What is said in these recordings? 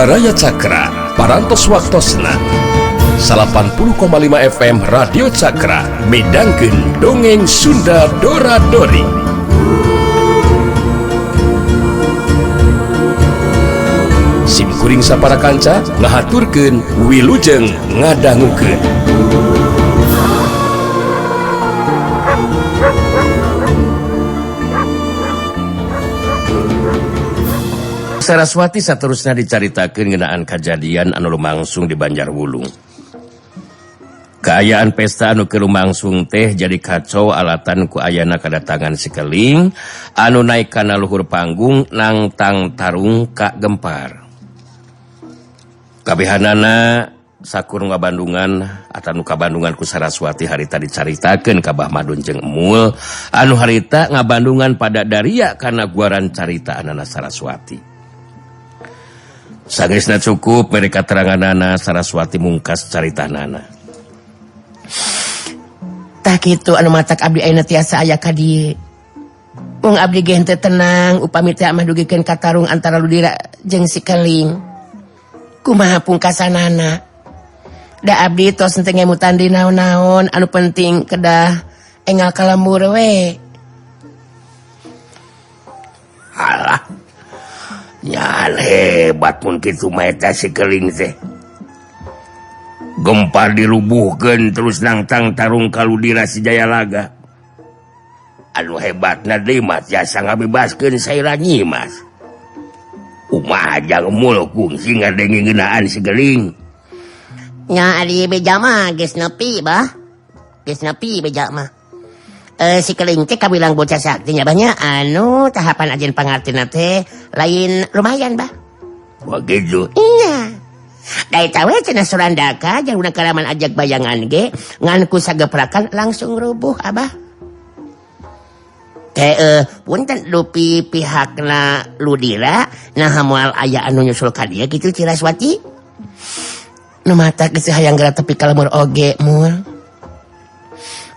Baraya Cakra, Parantos Waktosna 80,5 FM Radio Cakra midangkeun dongeng Sunda Dora Dori. Sim kuring sapara kanca ngahaturkeun wilujeng ngadangukeun. Saraswati saterusna dicaritakeun ngeunaan kajadian anu lumangsung di Banjar Wulung. Kaayaan pesta anu keur lumangsung teh jadi kacau alatan ku ayana kadatangan si Keling anu naik kana luhur panggung nangtang tarung ka Gempar. Kabehanana sakur ngabandungan atau nu kabandungan ku Saraswati harita dicaritakeun ka Bah Madun jeung Emul anu harita ngabandungan pada daria kana guaran caritaanana Saraswati. Sangesna cukup mere kateranganana Saraswati mungkas caritanana. Tah kitu anu matak abdi ayeuna tiasa aya ka dieu. Mung abdi ge henteu tenang upami teh amah dugikeun katarung antara Ludira jeung si Keling. Kumaha pungkasanana? Da abdi tos henteu ngemutan di naon-naon anu penting kedah enggal ka lembur we. Alah. Nyan hebat mun kitu mah eta si Keling teh. Gempar dirubuhkeun terus nangtang tarung ka Ludira si Jayalaga. Anu hebatna deui mah tiasa ngabebaskeun saira Nyimas. Kumaha jang Emul kungsi ngadenge ngeunaan si Keling. Nya ari beja mah geus nepi bah. Geus nepi beja mah. Si Keling teh kabilang bocah sakti nya bah nya anu tahapan ajen pangartina teh lain lumayan bah. Wah gitu. Iya. Da eta we cenah Surandaka jaruna karaman ajak bayangan ge ngan ku sageprakan langsung rubuh abah. Teh punten dupi pihakna Ludira naha moal aya anu nyusul ka dieu kitu Ciraswati. Nu mata geus hayang geura tepi ka lemur oge mul.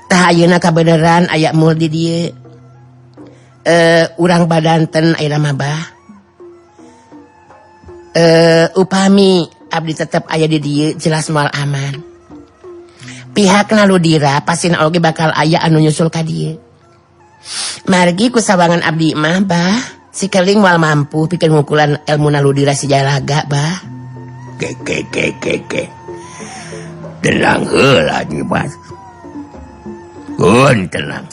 Tah ayeuna kabeneran aya mul di dieu. Urang badanten ayeuna mah bah. Upami abdi tetep aya di dieu jelas moal aman. Pihakna Ludira pasina oge bakal aya anu nyusul ka dieu. Margi kusawangan abdi mah bah, si Keling moal mampu pikeun ngukulan elmuna Ludira si Jayalaga bah. Ke ke ke ke ke. Tenang heula Nyimas. Kun tenang.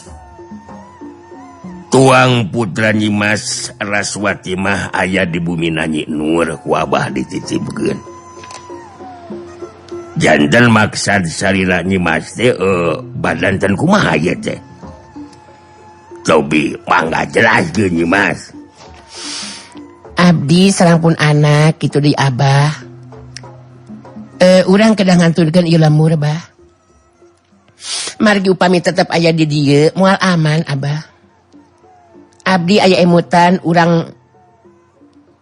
Tuang putra Nyimas Raswati mah aya di bumi Nyi Nur ku abah dititipkeun. Janten maksad salira Nyimas teh badanten kumaha ieu teh? Cobi mangga jelaskeun Nyimas. Abdi sareng pun anak kitu di abah. Urang kedah nganturkeun ieu lemur bah. Margi upami tetep aya di dieu moal aman abah. Abdi aya emutan urang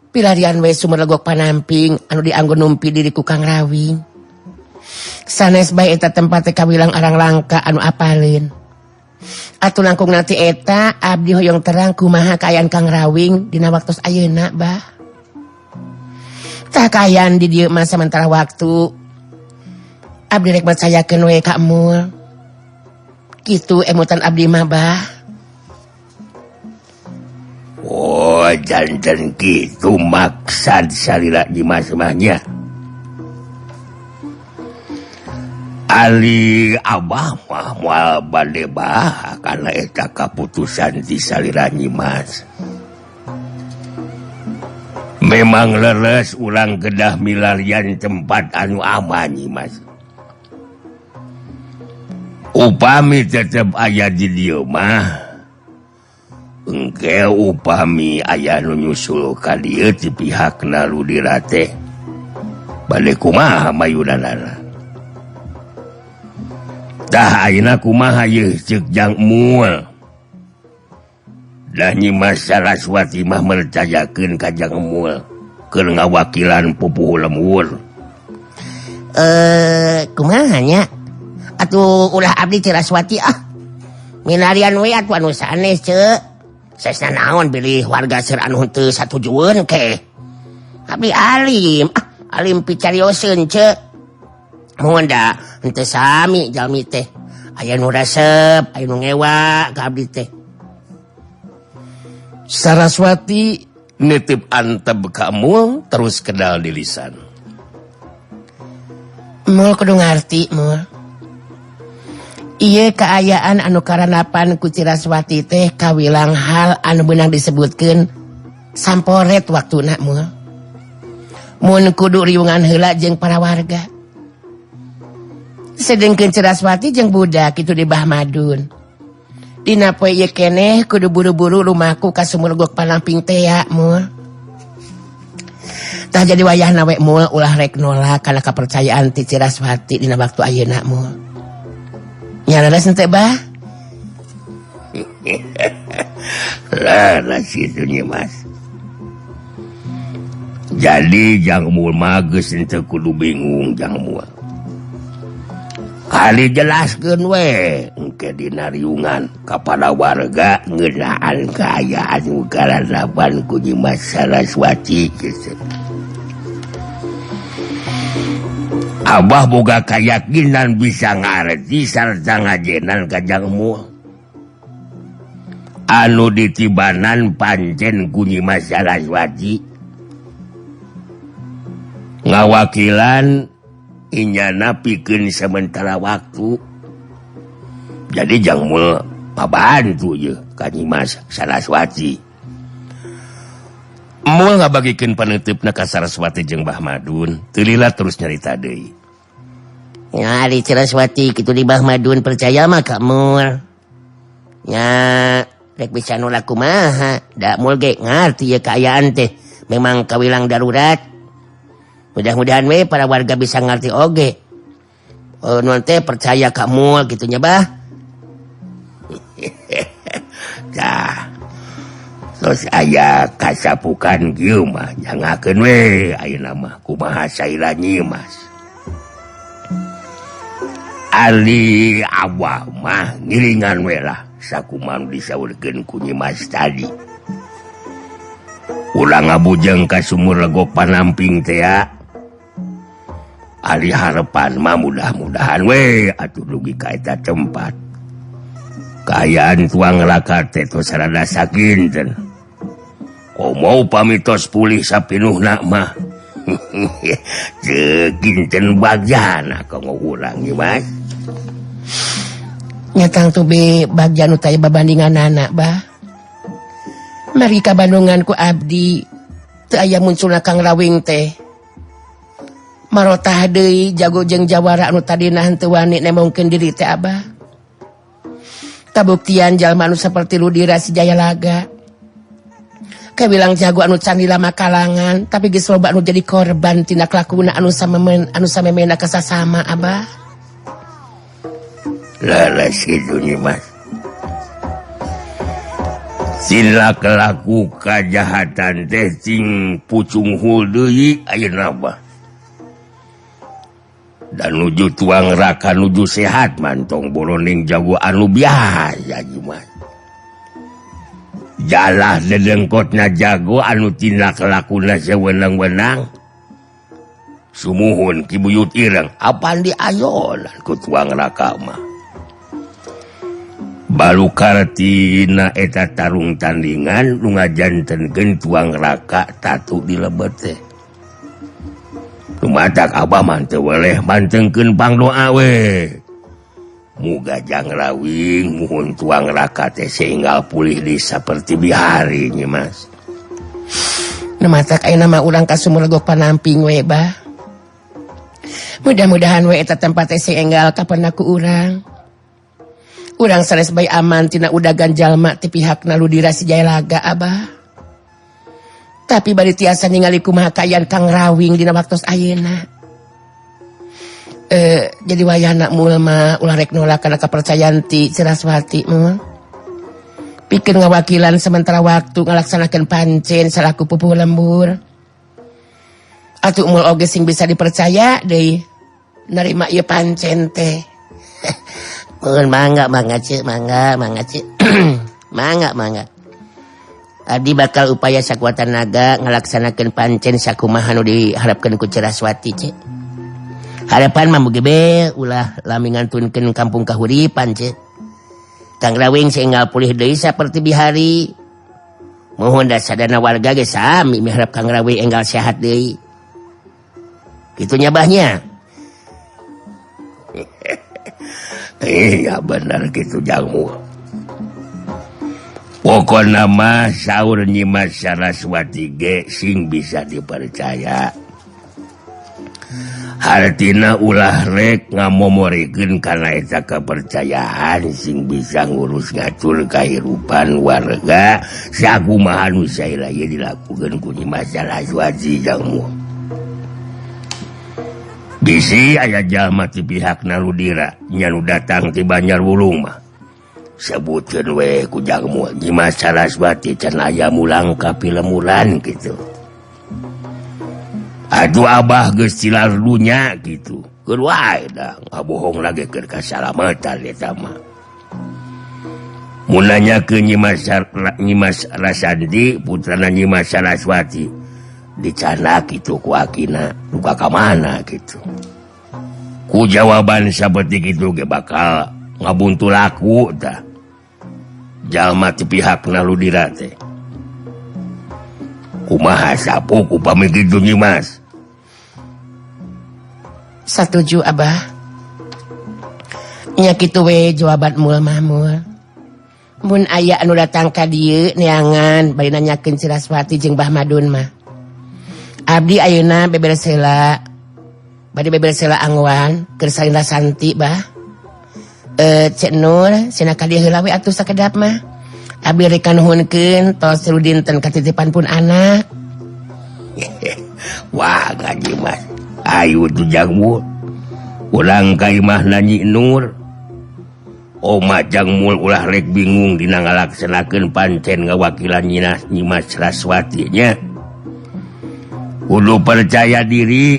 pilarian we sumur legok panamping anu dianggo numpi diri ku Kang Rawing. Sanes bae eta tempat teh kawilang arang langka anu apaleun. Atuh langkung nanti eta abdi hoyong terang kumaha kaayaan Kang Rawing dina waktos ayeuna bah. Tah kaayaan di dieu mah samentara waktu abdi rek percayakeun we ka Emul. Kitu emutan abdi mah bah. Oh janten kitu maksad salira Nyimas mah nya. Ali abah mah moal bade bah kana eta kaputusan ti salira Nyimas. Memang leres urang kedah milarian tempat anu aman Nyimas. Upami tetep aya di dieu mah engke upami aya nu nyusul ka dieu ti pihakna Ludira teh bade kumaha mayunanana. Tah ayeuna kumaha yeuh ceuk Jang Emul. Da Nyimas Saraswati mah mercayakeun ka Jang Emul keur ngawakilan pupuhu lembur. Kumaha nya? Atuh ulah abdi Ciraswati ah. Milarian we atuh anu sanes ceu. Sesna naon bilih warga seur anu henteu satujueun ke. Abdi alim. Ah, alim picarioseun ce. Mun da henteu sami jalmi teh. Aya nu resep, aya nu ngewa ka abdi teh. Saraswati nitip antep ka Emul terus kedal di lisan. Mul kudu ngarti mul. Ieu kaayaan anu karanapan ku Ciraswati teh kawilang hal anu beunang disebutkeun samporet waktuna mul. Mun kudu riungan heula jeung para warga. Sedengkeun Ciraswati jeung budak kitu di Bah Madun. Dina poe ieu keneh kudu buru-buru lumaku ka sumur Gok Panamping tea mul. Tah jadi wayahna we mul ulah rek nolak kana kapercayaan ti Ciraswati dina waktu ayeuna mul. Nya leres henteu bah? Leres kitu nya Mas. Jadi jang mul mah geus henteu kudu bingung jang mul. Kali jelaskeun we engke dina riungan kapada warga ngeunaan kaayaan nu karanapan ku Nyimas Saraswati kitu. Abah boga kayakinan bisa ngarti sarta ngajenan ka jang mul. Anu ditibanan pancen ku Nyimas Saraswati ngawakilan inyana pikeun sementara waktu. Jadi jang mul pabantu ye ka Nyimas Saraswati. Mul ngabagikeun paneuteup ka Saraswati jeung Bah Madun, teu lila terus nyarita deui. Nya ari Saraswati kitu di Bah Madun percaya mah ka Mul. Nya rek bisa nolak kumaha, da Mul ge ngarti ye kaayaan teh memang kawilang darurat. Mudah-mudahan we para warga bisa ngerti oge. Oh, non teh percaya ka Mul kitu nya bah. Tah. Terus aya kasapukan kieu mah nyangakeun we ayeuna mah kumaha saira Nyimas. Ali abah mah ngiringan we lah sakumaha nu disaurkeun ku Nyimas tadi. Ulah ngabujeng ka sumur Legok Panamping teh ya. Ali harapan mah mudah-mudahan we atuh dugi ka eta tempat. Kaayaan tuang raka teh tos rada sakinten. Komo upami tos pulih sapinuhna mah. Teu kinten bagjana kanggo urang Nyimas. Nya tangtu be bagja nu taya babandinganana bah. Mari ka Bandungan ku abdi teu aya munculna Kang Rawing teh. Marotah deui jago jeung jawara anu tadina henteu wani nemongkeun diri teh abah. Kabuktian jalma anu saperti Ludira si Jayalaga. Kawilang jago anu canila makalangan tapi geus loba anu jadi korban tina kalakuna anu samemen anu samemena kasasama abah. Leres kitu Nyimas. Sila kelaku kajahatan teh cing pucunghul deui ayeuna mah. Dan nuju tuang raka nuju sehat mantong boroning jago anu biasa Nyimas. Jalah dedengkotna jago anu tindak lakuna sewenang-wenang. Sumuhun Ki Buyut Ireng apan diayonan ku tuang raka mah. Balukartina eta tarung tandingan nu ngajantenkeun tuang raka tatu di lebet teh. Lumatak abah mah teu weleh mantengkeun pangdoa we. Muga jang rawing muhun tuang raka teh sehingga pulih di saperti bihari Nyimas. Nu matak ayeuna mah urang ka sumur Legok Panamping we bah. Mudah-mudahan we eta tempat teh sing enggal kapan ku urang. Urang sanes bae aman tina udagan jalma ti pihakna Ludira si Jayalaga abah. Tapi bari tiasa ningali kumaha kaayaan Kang Rawing dina waktos ayeuna. Jadi wayahna mul mah ulah rek nolak kana kapercayaan ti Saraswati mah. Pikeun ngawakilan sementara waktu ngalaksanakeun pancen salaku pupuh lembur. Atuh mul oge sing bisa dipercaya deui narima ieu pancen teh. Mun mangga mangga ceu mangga mangga ceu. Mangga mangga. Abdi bakal upaya sakuat tenaga ngalaksanakeun pancen sakumaha nu diharapkeun ku Saraswati ce. Harapan mah mugi be ulah lami ngantunkeun kampung kahuripan ce. Kang Rawing sehingga pulih deui saperti bihari. Mohon dasadana warga ge sami miharap Kang Rawing enggal sehat deui. Kitu nya bahnya. Iya bener gitu jangmu. Pokokna mah saur Nyimas Saraswati ge sing bisa dipercaya. Hartina ulah rek ngamomorikeun kana eta kepercayaan sing bisa ngurus ngatur kahirupan warga sakumaha nu saela ieu dilakukeun ku Nyimas Saraswati jangmu. Bisi aya jalma ti pihak Naludira nya nu datang ti Banjar Wulung mah. Sebutkeun we ku jangmu Nyimas Saraswati can aya mulang ka pilemuran gitu. Aduh abah geus cilar dunya gitu. Keur wae da ngabohong lagi keur kasalamatan eta mah. Mun nanyakeun Nyimas Rasanti putrana Nyimas Saraswati dicanak kitu ku akina duka ka mana gitu. Ku jawaban saperti kitu ge bakal ngabuntu laku tah. Jalma ti pihak Naludira teh. Kumaha sapu upami kitu Nyimas? Satuju Abah. Nya kitu we jawaban mul mahmul. Mun aya anu datang ka dieu neangan bari nanyakeun Saraswati jeung Bah Madun mah. Abdi ayeuna beberes heula. Bade beberes heula angwan keur salila santi bah. Cek Nur cenah ka dieu heula we atuh sakedap mah. Abdi rek kanuhunkeun tos tilu dinten katitipan pun anak. Wah gaji mas. Ayo tuh jangmu. Ulang ka imah Nyi Nur. Oma jangmul ulah rek bingung dina ngalaksanakeun pancen ngawakilan Nyimas Saraswati nya. Kudu percaya diri.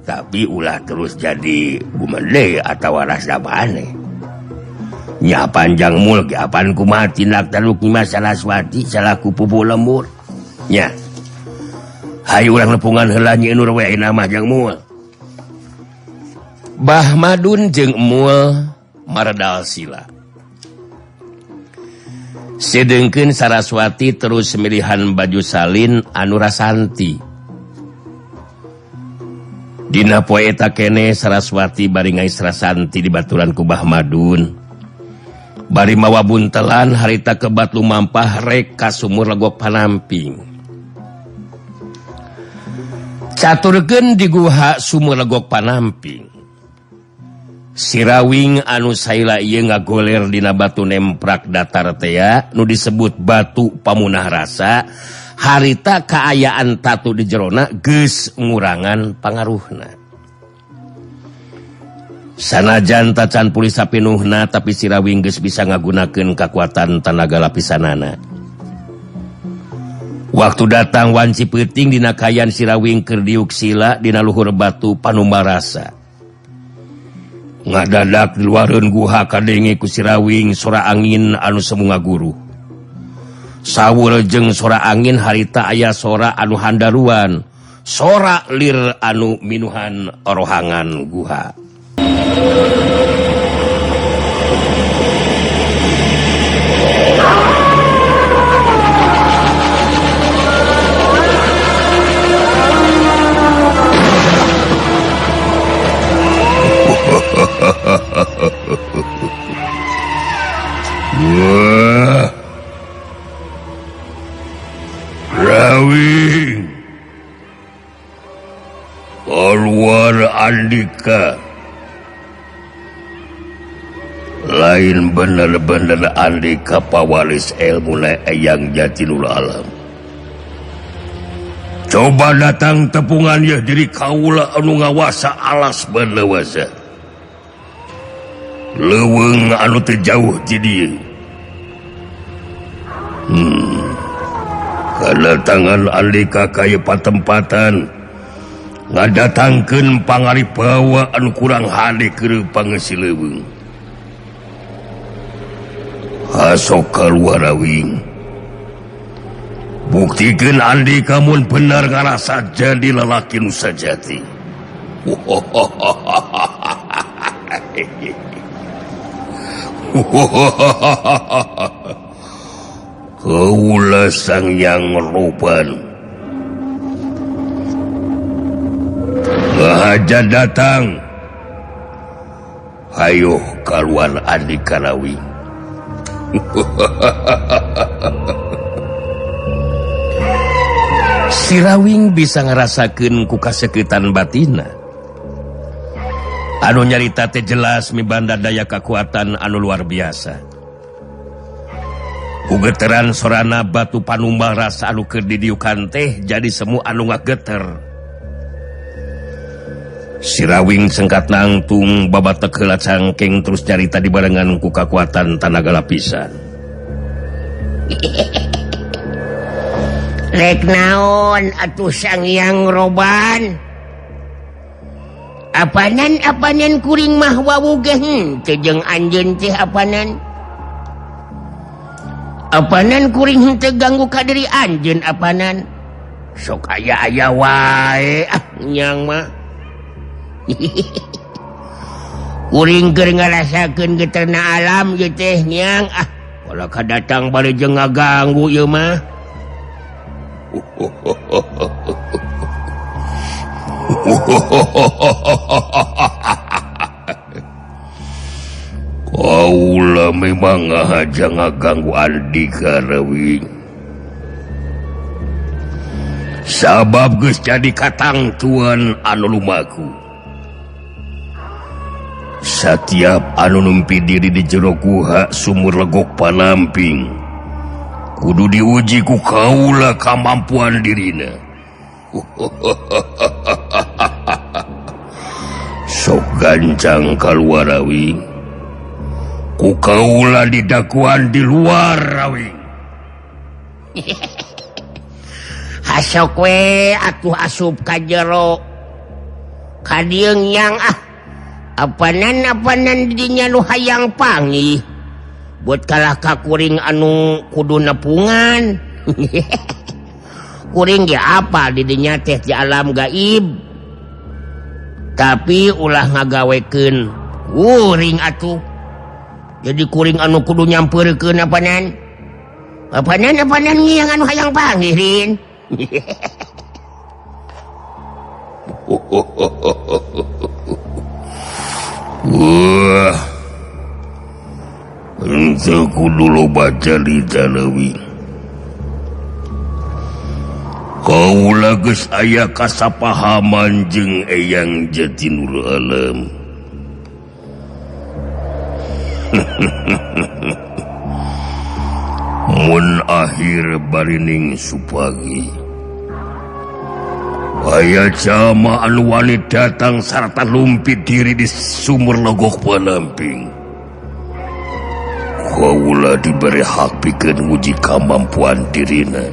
Tapi ulah terus jadi gumede atawa rasa maneh. Nya panjang mul ge apan kumaha tindak tanduk Nyimas Saraswati salaku pupu lembur. Nya. Hayu urang lepungan heula Nyi Nur we ayeuna mah jangmul. Bah Madun jeung Emul maredal sila. Sedengkeun Saraswati terus milihan baju salin anu rasanti. Dina poe eta kene Saraswati bari ngais rasanti di baturan ku Bah Madun. Bari mawa buntelan harita kebat lumampah rek ka sumur Legok Panamping. Caturkeun di guha sumur Legok Panamping. Sirawing anu saila ieu ngagoler dina batu nemprak datar tea nu disebut batu pamunah rasa harita kaayaan tatu di jerona geus ngurangan pangaruhna. Sanajan tacan pulih sapinuhna tapi Sirawing geus bisa ngagunakeun kakuatan tanaga lapisanana. Waktu datang wanci peuting dina kayan Sirawing keur diuk sila dina luhur batu panumbal rasa. Ngadadak di luareun guha kadenge ku Sirawing sora angin anu semu ngaguru. Sawur jeung sora angin harita aya sora anu handaruan, sora lir anu minuhan rohangan guha. Wah. Rawing. Keluar Andika. Lain bener-bener Andika pawaris ilmu Eyang Jatinul Alam. Coba datang tepungan ya diri kaula anu ngawasa alas berlewasa. Leuweung anu teu jauh ti dieu. Kedatangan Andika ka ieu patempatan ngadatangkeun pangaribawa anu kurang hade keur pangeusi leuweung. Hasok kaluar Rawing. Buktikan Andika mun bener ngarasa jadi lelaki nu sajati. Kaula Sang Hyang Roban. Ngahaja datang. Hayo kaluar Andika Rawing. Sirawing bisa ngerasakeun ku kasekitan batina. Anu nyarita teh jelas mibanda daya kekuatan anu luar biasa. Ku geteran sorana batu panumbal rasa anu keur didiukan teh jadi semu anu ngageter. Sirawing sengkat nangtung babatek heula cangkeng terus nyarita dibarengan ku kakuatan tanaga lapisan. Rek naon atuh Sang Hyang Roban? Apanan apanan kuring mah wawuh ge henteu jeung anjeun teh apanan? Apanan kuring henteu ganggu ka diri anjeun apanan? Sok aya-aya wae ah nyang mah. Kuring keur ngarasakeun geterna alam ieu teh nyang ah pola kadatang bari jeung ngaganggu ieu mah. Kaula memang ngahaja ngaganggu Andika Rawing. Sabab geus jadi katangtuan anu lumaku. Satiap anu numpi diri di jero guha sumur legok panamping kudu diuji ku kaula kamampuan dirina. Sok gancang kaluar Rawing. Ku kaula didakuan di luar Rawing. Hasok we atuh asup ka jero. Ka dieu nyang ah. Apanan apanan didinya nu hayang panggih. Buat kalah ka kuring anu kudu nepungan. Kuring ge apa didinya teh di alam gaib. Tapi ulah ngagawekeun kuring atuh. Jadi kuring anu kudu nyampeurkeun apanan. Apanan apanan yang anu hayang panggih rin. Wah. Henteu kudu loba carita leuwih. Kaula geus aya kasapahaman jeung Eyang Jatinur Alam. Mun akhir barining supagi. Aya jama anu wani datang sarta lumpi diri di sumur legok panamping. Kaula diberi hak pikeun nguji kamampuan dirina.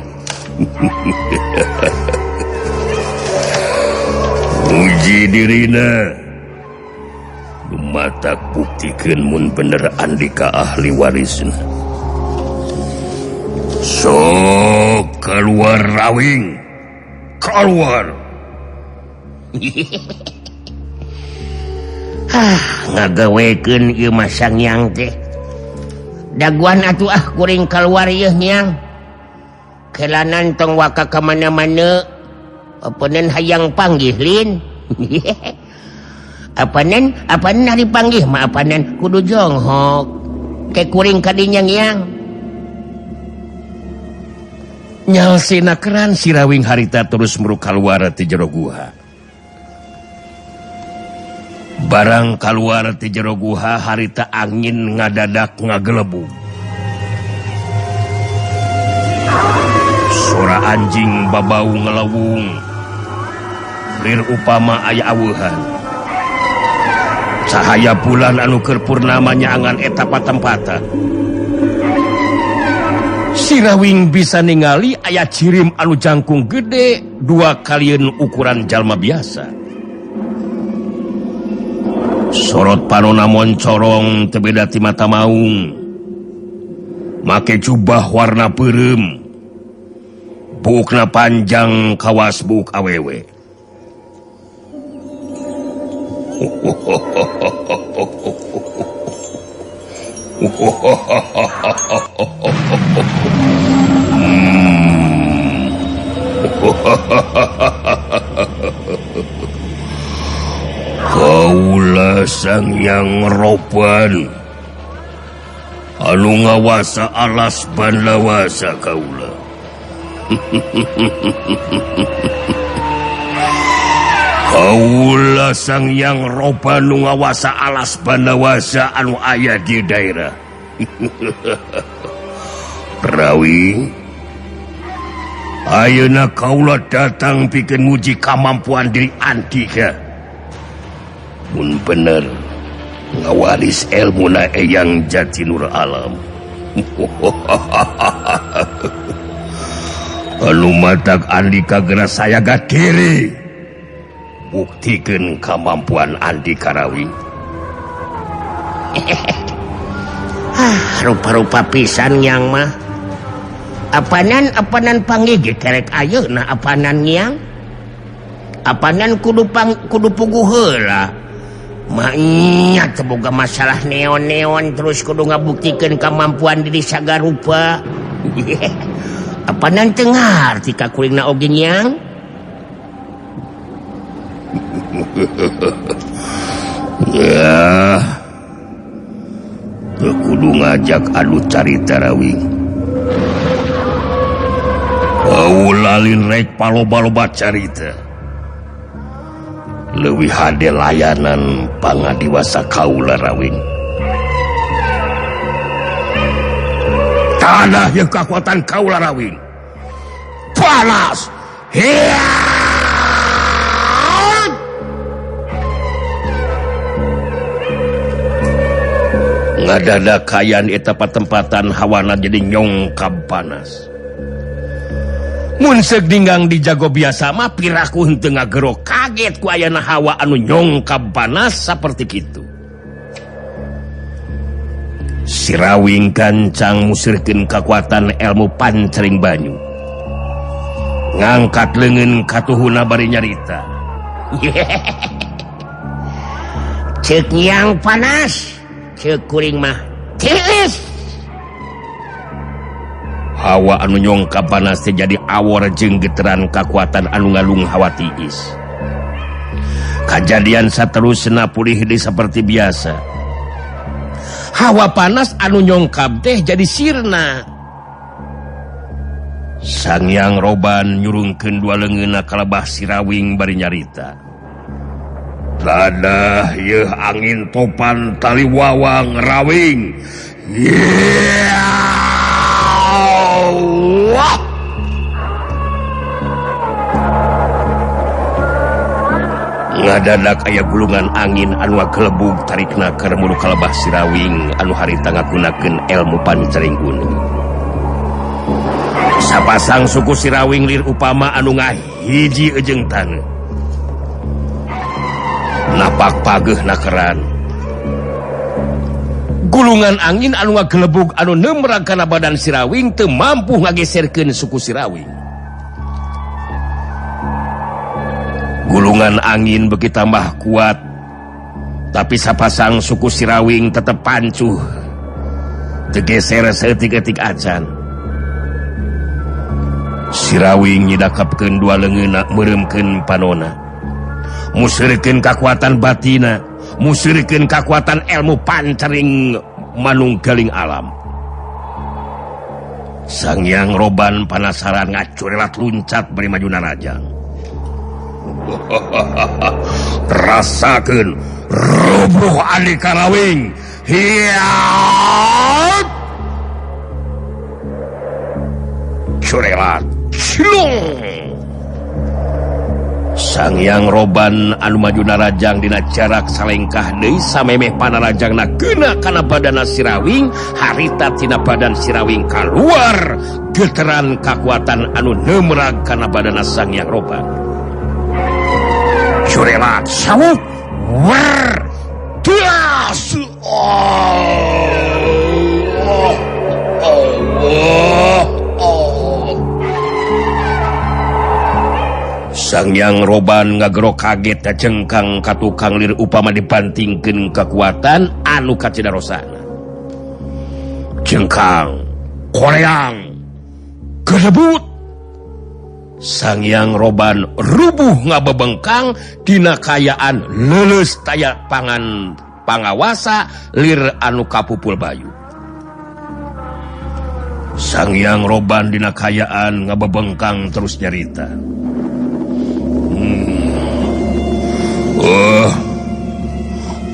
Uji dirina. Lumatak buktikeun mun bener Andika ahli warisna. Sok keluar Rawing. Keluar. Ah, ngagawekeun ieu mah Sang Hyang teh. Daguan atuh ah kuring keluar ieu nyang. Kelanan tong waka ka mana-mana. Apanan hayang panggih lin. Apanan apanan ari panggih mah apanan kudu jonghok. Ke kuring ka dinya nyang. Nyalsina keran Sirawing harita terus muruk kaluar ti jero guha. Barang kaluar ti jero guha harita angin ngadadak ngagelebug. Sora anjing babau ngelawung. Lir upama aya aweuhan. Cahaya bulan anu keur purnama nyaangan eta patempatan. Sirawing bisa ningali aya cirim anu jangkung gede dua kalieun ukuran jalma biasa. Sorot panona moncorong teu beda ti mata maung. Make jubah warna peureum. Buukna panjang kawas buuk awewe. Kaula Sang Hyang Roban anu ngawasa alas bandawasa kaula. Kaula Sang Hyang Roban nu ngawasa alas bandawasa anu aya di daerah. Rawi, ayeuna kaula datang pikeun nguji kamampuan diri Andika. Mun bener ngawaris elmuna Eyang Jati Nur Alam. Anu matak Andika geura sayaga diri. Buktikeun kamampuan Andika Rawi. Ah, rupa-rupa pisan yang mah. Apanan panggih kerek ayeuna apanan yang? Apanan kudu kudu puguh heula. Maknya teboga masalah neon-neon terus kudu ngabuktikeun kamampuan diri sagarupa. Apanan teu ngarti ka kuringna oge yang? Ya. Teu kudu ngajak adu carita Rawi. Kaula lain rek paloba-loba carita. Leuwih hade layanan pangadiwasa kaula Rawing. Tanah yang kekuatan kaula Rawing. Panas. Ngadada kayan eta patempatan hawana jadi nyongkab panas. Mun seuk dinggang di jago biasa mah piraku henteu ngagero kaget ku ayana hawa anu nyongkab panas saperti kitu. Sirawing gancang musirkeun kakuatan ilmu pancering banyu. Ngangkat leungeun katuhuna bari nyarita. Ceuk yang panas, ceuk kuring mah tiis. Hawa anu nyongkab panas teh jadi awor jeung geteran kakuatan anu ngalung hawa tiis. Kajadian saterusna pulih deui saperti biasa. Hawa panas anu nyongkab teh jadi sirna. Sang Hyang Roban nyurungkeun dua leungeunna kalebah Sirawing bari nyarita. Dadah yeuh angin topan tali wawang Rawing. Wah. Ngadadak aya gulungan angin anu ngagelebug tarikna keur muru kalebah Sirawing anu harita ngagunakeun ilmu pancering gunung. Sapasang suku Sirawing lir upama anu ngahiji jeung taneuh. Napak pageuh nakeran. Gulungan angin anu ngagelebug anu nemrag kana badan Sirawing teu mampu ngageserkeun suku Sirawing. Gulungan angin beuki tambah kuat, tapi sapasang suku Sirawing tetep pancuh. Teu geser saeutik-eutik acan. Sirawing nyidakapkeun dua leungeunna meureumkeun panona. Musirikeun kakuatan batina, musirikeun kakuatan ilmu pancering manunggaling alam. Sang Hyang Roban panasaran ngacurelat luncat bari maju narajang. Rasakeun rubuh Andika Rawing. Hiat! Curelat. Cilung. Sang Hyang Roban anu maju narajang dina jarak salengkah deui samemeh panarajangna keuna kana badana Sirawing, harita tina badan Sirawing kaluar geteran kakuatan anu neumrag kana badana Sang Hyang Roban. Curelat sawuk wer tias. Allah, Allah. Sangyang Roban ngagero kaget cengkang ka tukang lir upama dibantingkeun kekuatan anu kacidarosana. Cengkang, koreang, gedebut. Sangyang Roban rubuh ngabebengkang dina kayaan leuleus taya pangan pangawasa lir anu kapupul bayu. Sangyang Roban dina kayaan ngabebengkang terus nyarita.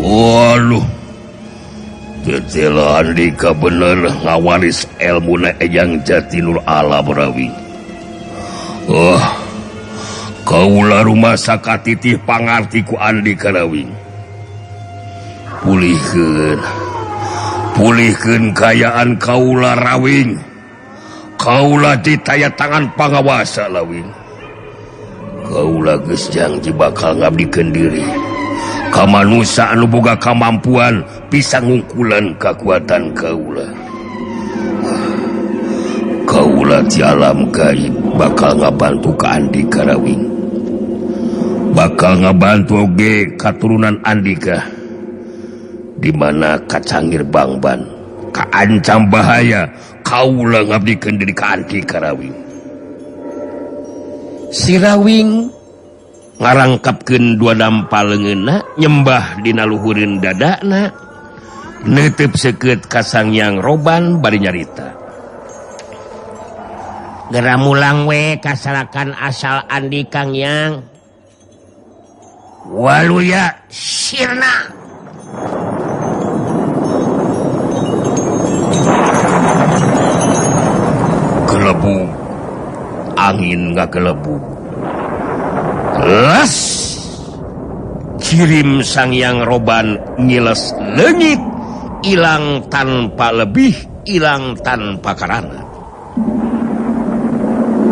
Waduh, tetela Andika bener ngawaris ilmuna Eyang Jati Nur Alam Rawi. Oh, kaula rumasa katitih pangarti ku Andika Rawi. Pulihkeun, pulihkeun kayaan kaula Rawing. Kaula ditaya tangan pangawasa Lawing. Kaula geus janji bakal ngabdikeun diri ka manusa anu boga kamampuan bisa ngungkulan kakuatan kaula. Kaula ti alam gaib bakal ngabantu ka Andika Rawing. Bakal ngabantu oge katurunan Andika. Di mana kacangir bangban, kaancam bahaya, kaula ngabdikeun diri ka Andika Rawing. Si Rawing ngarangkapkeun dua dampa leungeunna nyembah dina luhureun dadana neuteub seukeut ka Sangyang Roban bari nyarita. Geura mulang we kasarakan asal Andi Kang Yang. Waluya sirna. Gelebug angin ngagelebug. Les kirim Sangyang Roban ngiles leungit ilang tanpa lebih ilang tanpa karana.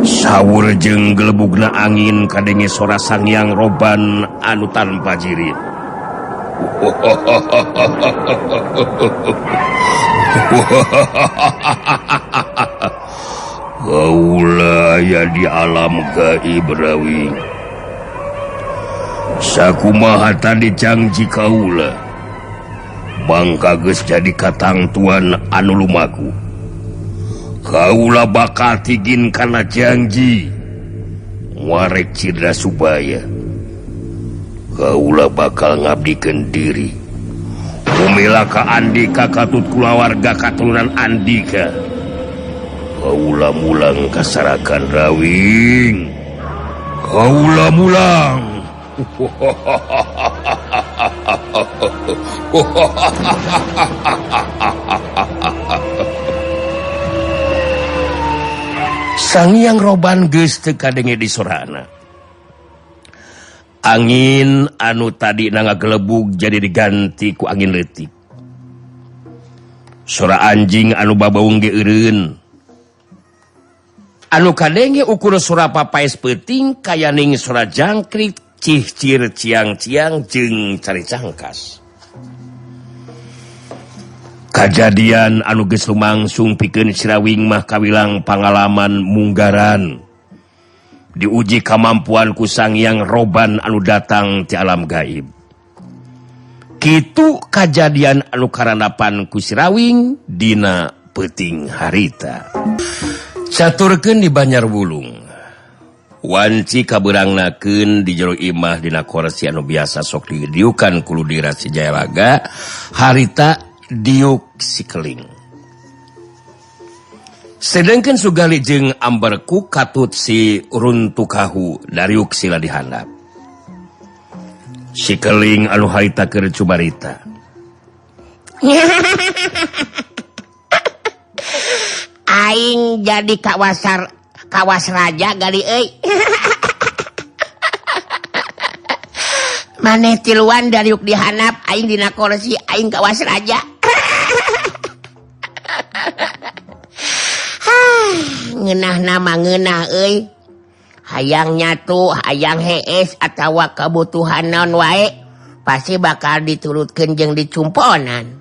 Sawur jeung gelebugna angin kadenge sora Sangyang Roban anu tanpa jirit. Kaula aya di alam gaib Rawi. Sakumaha tadi janji kaula, mangka geus jadi katangtuan anu lumaku. Kaula bakal tigin kana janji warek Cidra Subaya. Kaula bakal ngabdikeun diri Umila ka Andika katut kulawarga katurunan Andika. Kaula mulang kasarakan Rawing. Kaula mulang. Sangyang Roban geus teu kadenge di sorana. Angin anu tadi ngagelebug jadi diganti ku angin leutik. Sora anjing anu babaung ge eureun. Anu kadenge ukur sora papaes peuting kayaning sora jangkrik cihcir ciang-ciang jeung cari cangkas. Kajadian anu geus lumangsung pikeun Sirawing mah kawilang pangalaman munggaran. Diuji kamampuan ku Sangyang Roban anu datang ti alam gaib. Kitu kajadian anu karanapan ku Sirawing dina peuting harita. Caturkeun di Banjar Wulung. Wanci kabeurangnakeun di jero imah dina korsi anu biasa sok didiukan ku Ludira si Jayalaga harita diuk si Keling. Sedengkeun Sugali jeung Ambarku katut si Runtukahu dariuk sila dihandap. Si Keling anu harita keur cumarita. Aing jadi kawasar kawas raja gali euy. Maneh tiluan dariuk dihandap aing dina kursi aing kawas raja. Ngeunah nama ngeunah euy. Hayang nyatu, hayang hees atawa kebutuhan naon wae pasti bakal diturutkeun jeung dicumponan.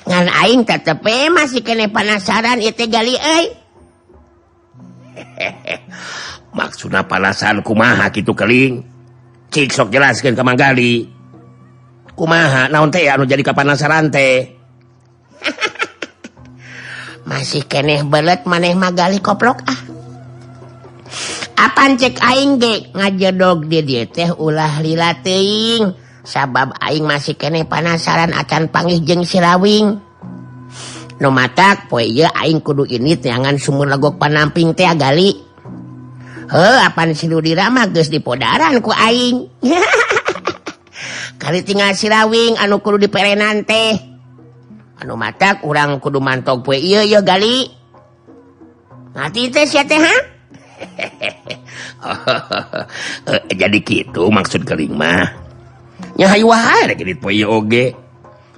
Ngan aing tetep masih kene penasaran ieu teh gali euy. Maksudna panasaran kumaha kitu keling? Cik sok jelaskeun ka Manggali. Kumaha naon teh anu jadi kapanasaran teh? Masih keneh belet maneh Magali koplok ah. Apan cek aing ge ngajedog di dieu teh ulah lila teuing. Sabab aing masih keneh panasaran acan panggih jeung si Rawing. Nu matak poe ieu aing kudu ini neangan sumur legok panamping teh Gali. Heuh apan si Ludira mah geus dipodaran ku aing. Kali tinggal si Rawing anu kudu diperenan teh. Anu matak urang kudu mantog poe ieu ye Gali. Ngarti teh sia teh ha? Jadi kitu maksud keling mah. Nya hayu wae rek indit poe ieu oge.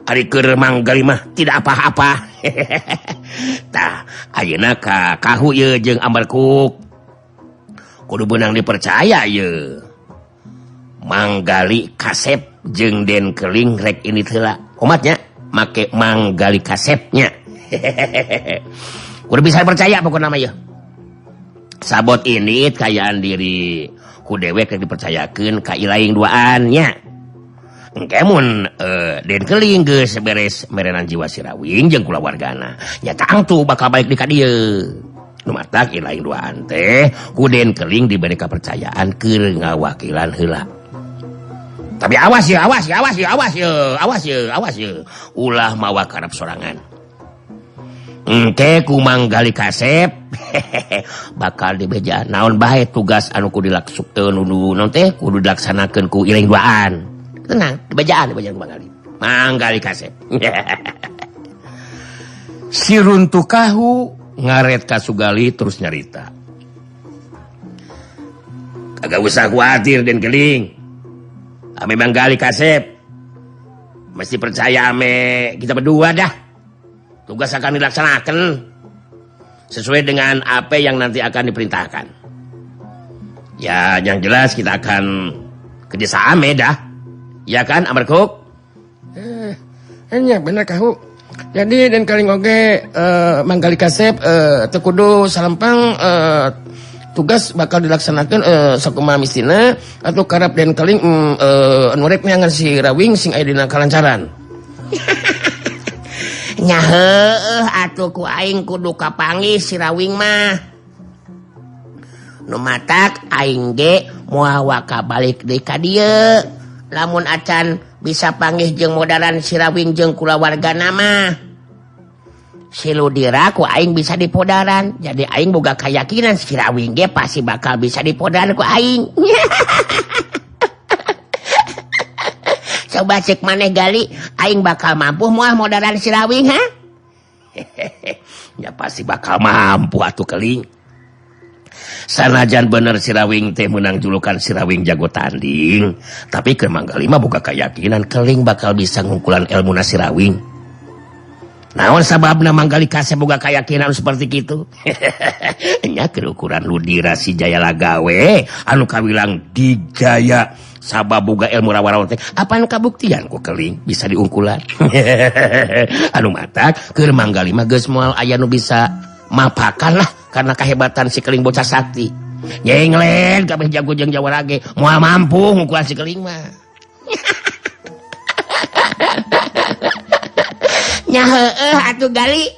Ari keur Manggali mah tidak apa-apa. Tah, ayeuna ka kahu ieu jeung Ambarkuk. Kudu beunang dipercaya ieu. Manggali kasep jeung Den Keling rek indit heula. Omatnya make Manggali kasepnya. Kudu bisa percaya pokokna mah ieu. Sabot ini kayaan diri ku dewek rek dipercayakeun ka ilaing duaan nya. Engke mun Den Keling geus beres merenan jiwa si Rawing jeung kulawargana. Nya tangtu bakal balik di ka dieu. Nu matak ilaing duaan teh ku Den Keling diberi kepercayaan keur ngawakilan heula. Tapi awas ya, awas ya, awas ya, awas ya, awas ya, awas ya. Ulah mawa karep sorangan. Engke ku Manggali kasep bakal dibeja naon bae tugas anu kudu dilaksanakeun nu teh kudu dilaksanakeun ku iring duaan. Tenang, dibejaan, dibejaan ku Manggali. Manggali kasep. Si Runtuh Kahu ngaret ka Sugali terus nyarita. Kagak usah khawatir Den Keling. Ame Manggali kasep mesti percaya ame kita berdua dah. Tugas akan dilaksanakan sesuai dengan apa yang nanti akan diperintahkan. Ya, yang jelas kita akan kerjasama dah. Ya kan, Amarkuk? Nya bener kahu. Jadi Den Keling oge Manggali kasep teu kudu salempang tugas bakal dilaksanakan sakumaha mistina atau karep Den Keling anu rek neangan si Rawing sing aya dina kalancaran. Nya heueuh atuh ku aing kudu kapanggih si Rawing mah. Nu matak aing ge moal waka balik deui ka dieu. Lamun acan bisa panggih jeung modaran si Rawing jeung kulawargana mah. Si Ludira ku aing bisa dipodaran. Jadi aing boga keyakinan si Rawing ge pasti bakal bisa dipodaran ku aing. Coba cek maneh Gali, aing bakal mampu moal modaran si Rawing ha? Ya pasti bakal mampu atuh Keling. Sanajan bener si Rawing teh menang julukan si Rawing jago tanding, tapi keur Manggali mah boga keyakinan Keling bakal bisa ngungkulan ilmuna si Rawing. Naon sababna Manggali kasep boga keyakinan seperti kitu? Nya keur ukuran Ludira si Jaya Lagawe anu kawilang dijaya sabab boga ilmu rawa-rawa teh apan kabuktian ku Keling bisa diungkulan. Anu matak keur Manggali mah geus moal aya nu bisa mapakan lah karena kehebatan si Keling bocah sakti. Nyenglen kabeh jago jeung jawara ge moal mampu ngungkulan si Keling mah. Nya heueuh atuh Gali.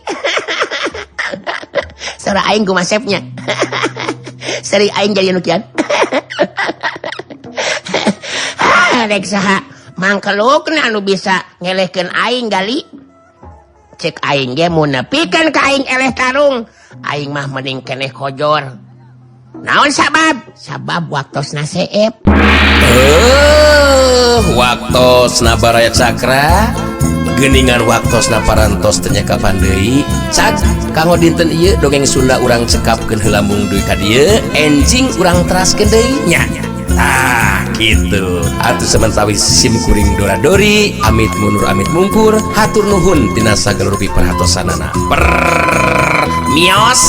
Sora aing kumasepnya. Seri aing jadi nu kian. Rek saha mangkelukna anu bisa ngelehkeun aing Gali. Cek aing ge mun nepikeun ka aing eleh tarung, aing mah mending keneh kojor. Naon sabab? Sabab waktosna seep. Waktosna Baraya Cakra. Geningan waktosna parantos teu nyakapan deui. Cak kanggo dinten ieu dongeng Sunda urang cekapkeun heula mung dugi ka dieu, enjing urang teraskeun deui nya. Tah kitu. Atuh samentawis sim kuring dora-dori, amit mundur amit mungkur, hatur nuhun tina sagala rupi perhatosanana. Mios.